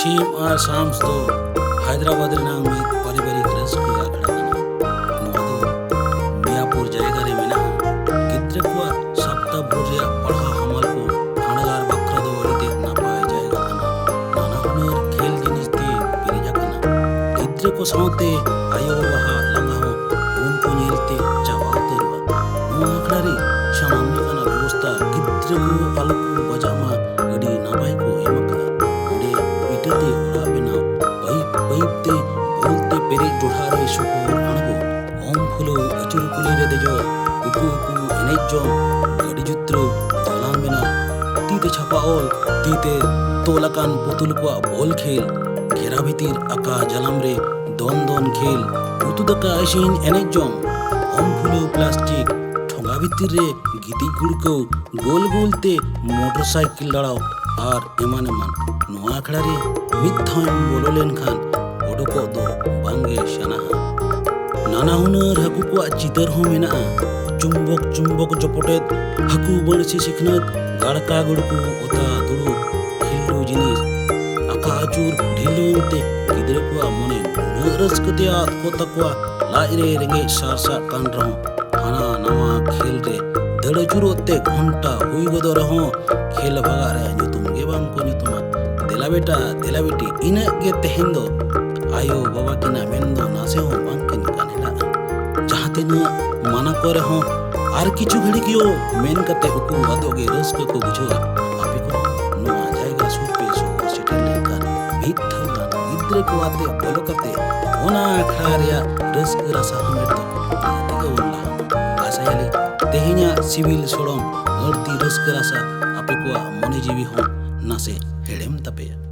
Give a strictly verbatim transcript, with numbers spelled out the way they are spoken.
ᱥᱤᱢ ᱟᱨ SAMS ᱫᱚ ᱦᱟᱭᱫᱨᱟᱵᱟᱫᱽ ᱨᱮᱱᱟᱜ ᱢᱤᱫ ᱯᱟᱨᱤᱵᱟᱨᱤᱠ ᱨᱟᱹᱥᱠᱟᱹ ᱟᱠᱷᱲᱟ ᱠᱟᱱᱟ᱾ ᱱᱚᱣᱟ ᱫᱚ ᱢᱤᱭᱟᱯᱩᱨ ᱡᱟᱭᱜᱟ ᱨᱮ ᱢᱮᱱᱟᱜᱼᱟ᱾ ᱜᱤᱫᱽᱨᱟᱹ ᱠᱚᱣᱟᱜ ᱥᱟᱯᱛᱟ ᱵᱷᱳᱨ ᱨᱮᱭᱟᱜ ᱯᱟᱲᱦᱟᱣ ᱦᱟᱢᱟᱞ ᱠᱚ ᱦᱟᱸᱰᱜᱟᱨ ᱵᱟᱠᱷᱨᱟ ᱫᱚ ᱟᱹᱰᱤ ᱛᱮᱫ ᱱᱟᱯᱟᱭ ᱡᱟᱭᱜᱟ ᱠᱟᱱᱟ᱾ ᱱᱟᱱᱟ ᱦᱩᱱᱟᱹᱨ ᱠᱷᱮᱞ ᱡᱤᱱᱤᱥ ᱛᱮ ᱯᱮᱨᱮᱡ ᱟᱠᱟᱱᱟ᱾ ᱜᱤᱫᱽᱨᱟᱹ ᱠᱚ ᱥᱟᱶᱛᱮ ᱟᱭᱳ ᱵᱟᱵᱟᱣᱟᱜ ᱞᱟᱸᱜᱟ ᱦᱚᱸ ᱩᱱᱠᱩ ᱧᱮᱞᱛᱮ ᱪᱟᱵᱟ ᱩᱛᱟᱹᱨᱚᱜᱼᱟ᱾ ᱱᱚᱣᱟ ᱟᱠᱷᱲᱟ ᱨᱮ ᱥᱟᱱᱟᱢ ᱞᱮᱠᱟᱱᱟᱜ ᱵᱮᱵᱚᱥᱛᱷᱟ, ᱜᱤᱫᱽᱨᱟᱹ ᱠᱚ ᱟᱞᱚ ᱠᱚ ᱵᱟᱡᱟᱜ ᱢᱟ, ᱟᱹᱰᱤ ᱱᱟᱯᱟᱭ ᱠᱚ ᱮᱢ ᱟᱠᱟᱫᱟ᱾ ᱚᱸᱰᱮ ᱤᱴᱟᱹᱛᱮ ᱚᱲᱟᱜ ᱵᱮᱱᱟᱣ, ᱯᱟᱭᱤᱯ ᱯᱟᱭᱤᱯ ᱛᱮ ᱵᱚᱞ ᱛᱮ ᱯᱮᱨᱮᱡ ᱰᱚᱰᱷᱟ ᱨᱮ ᱥᱩᱠᱩᱨ ᱟᱬᱜᱚ, ᱚᱝ ᱯᱷᱩᱞᱟᱹᱣ, ᱟᱹᱪᱩᱨ ᱠᱩᱞᱦᱤ ᱨᱮ ᱫᱮᱡᱚᱜ, ᱩᱠᱩ ᱩᱠᱩ ᱮᱱᱮᱡ ᱡᱚᱝ, ᱜᱟᱹᱰᱤ ᱡᱩᱛᱨᱟᱹᱣ, ᱫᱟᱞᱟᱱ ᱵᱮᱱᱟᱣ, ᱛᱤ ᱛᱮ ᱪᱷᱟᱯᱟ ᱚᱞ, ᱛᱤ ᱛᱮ ᱛᱚᱞ ᱟᱠᱟᱱ ᱯᱩᱛᱩᱞ ᱠᱚᱣᱟᱜ ᱵᱚᱞ ᱠᱷᱮᱞ, ᱜᱷᱮᱨᱟ ᱵᱷᱤᱛᱤᱨ ᱟᱠᱟ ᱡᱟᱞᱟᱢ ᱨᱮ ᱫᱚᱱ ᱫᱚᱱ ᱠᱷᱮᱞ, ᱩᱛᱩ ᱫᱟᱠᱟ ᱤᱥᱤᱱ ᱮᱱᱮᱡ ᱡᱚᱝ, ᱚᱝ ᱯᱷᱩᱞᱟᱹᱣ ᱯᱞᱟᱥᱴᱤᱠ, ᱴᱷᱚᱸᱜᱟ ᱵᱷᱤᱛᱤᱨ ᱨᱮ ᱜᱤᱛᱤᱡ ᱜᱩᱲᱠᱟᱹᱣ, ᱜᱳᱞ ᱜᱳᱞ ᱛᱮ ᱢᱚᱴᱚᱨ ᱥᱟᱭᱠᱮᱞ ᱫᱟᱲᱟᱣ ᱟᱨ ᱮᱢᱟᱱ ᱮᱢᱟᱱ᱾ ᱱᱚᱣᱟ ᱟᱠᱷᱲᱟ ᱨᱮ ᱢᱤᱫ ᱫᱷᱟᱣᱮᱢ ᱵᱚᱞᱚ ᱞᱮᱱᱠᱷᱟᱱ ᱚᱰᱚᱠᱚᱜ ᱫᱚ ᱵᱟᱝᱜᱮ ᱥᱟᱱᱟᱦᱟ᱾ ᱱᱟᱱᱟ ᱦᱩᱱᱟᱹᱨ ᱦᱟᱹᱠᱩ ᱠᱚᱣᱟᱜ ᱪᱤᱛᱟᱹᱨ ᱦᱚᱸ ᱢᱮᱱᱟᱜᱼᱟ᱾ ᱪᱩᱢᱵᱚᱠ ᱪᱩᱢᱵᱚᱠ ᱡᱚᱯᱚᱴᱮᱫ, ᱦᱟᱹᱠᱩ ᱵᱟᱹᱲᱥᱤ ᱥᱤᱠᱷᱱᱟᱹᱛ, ᱜᱟᱲᱠᱟ ᱜᱩᱲᱠᱩ, ᱚᱛᱟ ᱫᱩᱲᱩᱵ, ᱠᱷᱤᱞᱰᱩ ᱡᱤᱱᱤᱥ, ᱟᱠᱟ ᱟᱹᱪᱩᱨ ᱰᱷᱤᱞᱣᱟᱹᱝ ᱛᱮ ᱜᱤᱫᱽᱨᱟᱹ ᱠᱚᱣᱟᱜ ᱢᱚᱱᱮ ᱱᱩᱱᱟᱹᱜ ᱨᱟᱹᱥᱠᱟᱹ ᱛᱮ ᱟᱫ ᱠᱚ ᱛᱟᱠᱚᱣᱟ, ᱞᱟᱡ ᱨᱮ ᱨᱮᱸᱜᱮᱡ ᱥᱟᱨᱥᱟᱜ ᱠᱟᱱ ᱨᱮᱦᱚᱸ ᱦᱟᱱᱟ ᱱᱟᱣᱟ ᱠᱷᱮᱞ ᱨᱮ ᱫᱟᱹᱲ ᱟᱹᱪᱩᱨᱚᱜ ᱛᱮ ᱜᱷᱚᱱᱴᱟ ᱦᱩᱭ ᱜᱚᱫᱚᱜ ᱨᱮᱦᱚᱸ ᱠᱷᱮᱞ ᱵᱷᱟᱜᱟᱜ ᱨᱮ ᱧᱩᱛᱩᱢ ᱜᱮ ᱵᱟᱝ ᱠᱚ ᱧᱩᱛᱩᱢᱟ᱾ ᱫᱮᱞᱟ ᱵᱮᱴᱟ, ᱫᱮᱞᱟ ᱵᱤᱴᱤ, ᱤᱱᱟᱹᱜ ᱜᱮ ᱛᱮᱦᱮᱧ ᱫᱚ ᱟᱭᱳ ᱵᱟᱵᱟ ᱠᱤᱱᱟ ᱢᱮᱱ ᱫᱚ ᱱᱟᱥᱮ ᱦᱚᱸ ᱵᱟᱝ ᱠᱤᱱ ᱠᱟᱱᱦᱮᱲᱟᱜᱼᱟ᱾ ᱡᱟᱦᱟᱸ ᱛᱤᱱᱟᱹᱜ ᱢᱟᱱᱟ ᱠᱚ ᱨᱮᱦᱚᱸ ᱟᱨ ᱠᱤᱪᱷᱩ ᱜᱷᱟᱹᱲᱤᱡ ᱭᱳ ᱢᱮᱱ ᱠᱟᱛᱮ ᱩᱠᱩ ᱟᱫᱚᱜ ᱜᱮ ᱨᱟᱹᱥᱠᱟᱹ ᱠᱚ ᱵᱩᱡᱷᱟᱹᱣᱟ᱾ ᱟᱯᱮ ᱠᱚ ᱱᱚᱣᱟ ᱡᱟᱭᱜᱟ ᱥᱩᱨ ᱯᱮ ᱥᱚᱦᱚᱨ ᱥᱮᱴᱮᱨ ᱞᱮᱱᱠᱷᱟᱱ ᱢᱤᱫ ᱫᱷᱟᱣ ᱜᱟᱱ ᱜᱤᱫᱽᱨᱟᱹ ᱠᱚ ᱟᱛᱮ ᱵᱚᱞᱚ ᱠᱟᱛᱮ ᱚᱱᱟ ᱟᱠᱷᱲᱟ ᱨᱮᱭᱟᱜ ᱨᱟᱹᱥᱠᱟᱹ ᱨᱟᱥᱟ ᱦᱟᱢᱮᱴ ᱫᱚ ᱱᱤᱦᱟᱹᱛ ᱜᱮ ᱵᱚᱱ ᱞᱟᱦᱟᱜᱼᱟ᱾ ᱟᱥᱟᱭᱟᱞᱤᱧ ᱛᱮᱦᱮᱧᱟᱜ ᱥᱤᱵᱤᱞ ᱥᱚᱲᱚᱢ ᱟᱹᱲᱛᱤ ᱨᱟᱹᱥᱠᱟᱹ ᱨᱟᱥᱟ ᱟᱯᱮ ᱠᱚᱣᱟᱜ ᱢᱚᱱᱮ ᱡᱤᱣᱤ ᱦᱚᱸ ᱱᱟᱥᱮ ᱦᱮᱲᱮᱢ ᱛᱟᱯᱮᱭᱟ᱾